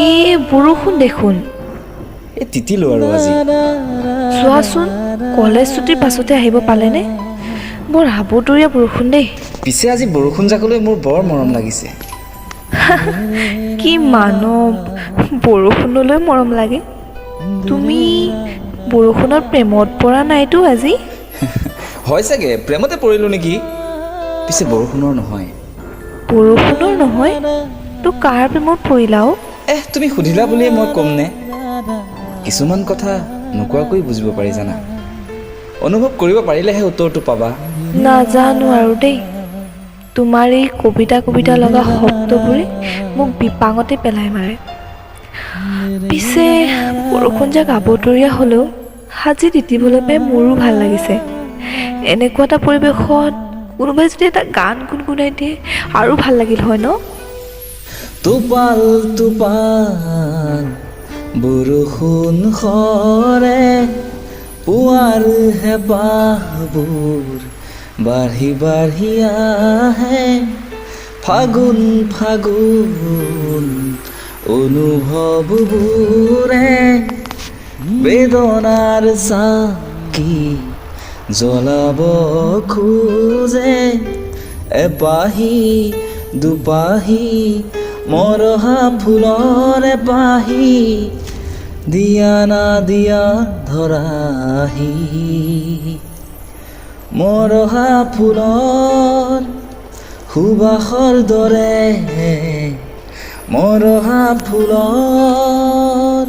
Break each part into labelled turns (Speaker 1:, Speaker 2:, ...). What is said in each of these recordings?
Speaker 1: এই বৰষুণ দেখোন।
Speaker 2: এই তিতিলো আৰু আজি।
Speaker 1: চোৱাচোন, কলেজ ছুটিৰ পাছতে আহিব পালেনে? বৰ আবতৰীয়া বৰষুণ দেই।
Speaker 2: পিছে আজি বৰষুণ জাকলৈ মোৰ বৰ মৰম লাগিছে।
Speaker 1: কি মানৱ, বৰষুণলৈ মৰম লাগে। তুমি বৰষুণৰ প্ৰেমত পৰা নাইতো আজি?
Speaker 2: হয় চাগে, প্ৰেমতে পৰিলোঁ নেকি। পিছে বৰষুণৰ নহয়।
Speaker 1: বৰষুণৰ নহয় তো কাৰ প্ৰেমত পৰিলা অ'?
Speaker 2: এহ, তুমি সুধিলা বুলিয়ে মই ক'মনে? কিছুমান কথা নোকোৱাকৈ বুজিব পাৰি জানা। অনুভৱ কৰিব পাৰিলেহে উত্তৰটো পাবা।
Speaker 1: নাজানো আৰু দেই, তোমাৰ এই কবিতা কবিতা লগা শব্দবোৰে মোক বিপাঙতে পেলাই মাৰে। পিছে বৰষুণজাক আবতৰীয়া হ'লেও আজি তিতিবলৈ পাই মোৰো ভাল লাগিছে। এনেকুৱা এটা পৰিৱেশত কোনোবাই যদি এটা গান গুণগুণাই দিয়ে, আৰু ভাল লাগিল হয় ন?
Speaker 2: টোপাল টোপাল বৰষুণ সৰে, পুৱাৰ হেঁপাহবোৰ বাঢ়ি বাঢ়ি আহে। ফাগুন ফাগুন অনুভৱবোৰে বেদনাৰ চাকি জ্বলাব খোজে। এপাহি দুপাহি মৰহা ফুলৰ পাহি দিয়া না দিয়া ধৰাহি। মৰহা ফুলৰ সুবাসৰ দৰে, মৰহা ফুলৰ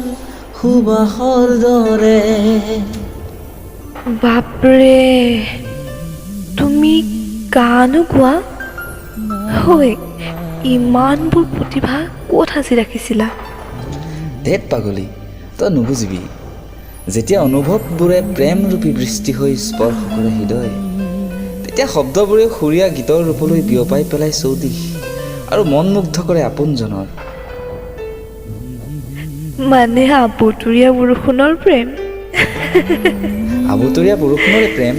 Speaker 2: সুবাসৰ দৰে।
Speaker 1: বাপৰে, তুমি গানো গোৱা? হয়, ইমানবোৰ প্ৰতিভা ক'ত সাঁচি ৰাখিছিলা?
Speaker 2: ধেত পাগলী, তই নুবুজিবি। যেতিয়া অনুভৱবোৰে প্ৰেমৰূপী বৃষ্টি হৈ স্পৰ্শ কৰে হৃদয়, তেতিয়া শব্দবোৰে সুৰীয়া গীতৰ ৰূপলৈ বিয়পাই পেলাই চৌদিশ আৰু মনমুগ্ধ কৰে আপোনজনৰ।
Speaker 1: মানে আবতৰীয়া বৰষুণৰ প্ৰেম?
Speaker 2: আবতৰীয়া বৰষুণৰে প্ৰেম।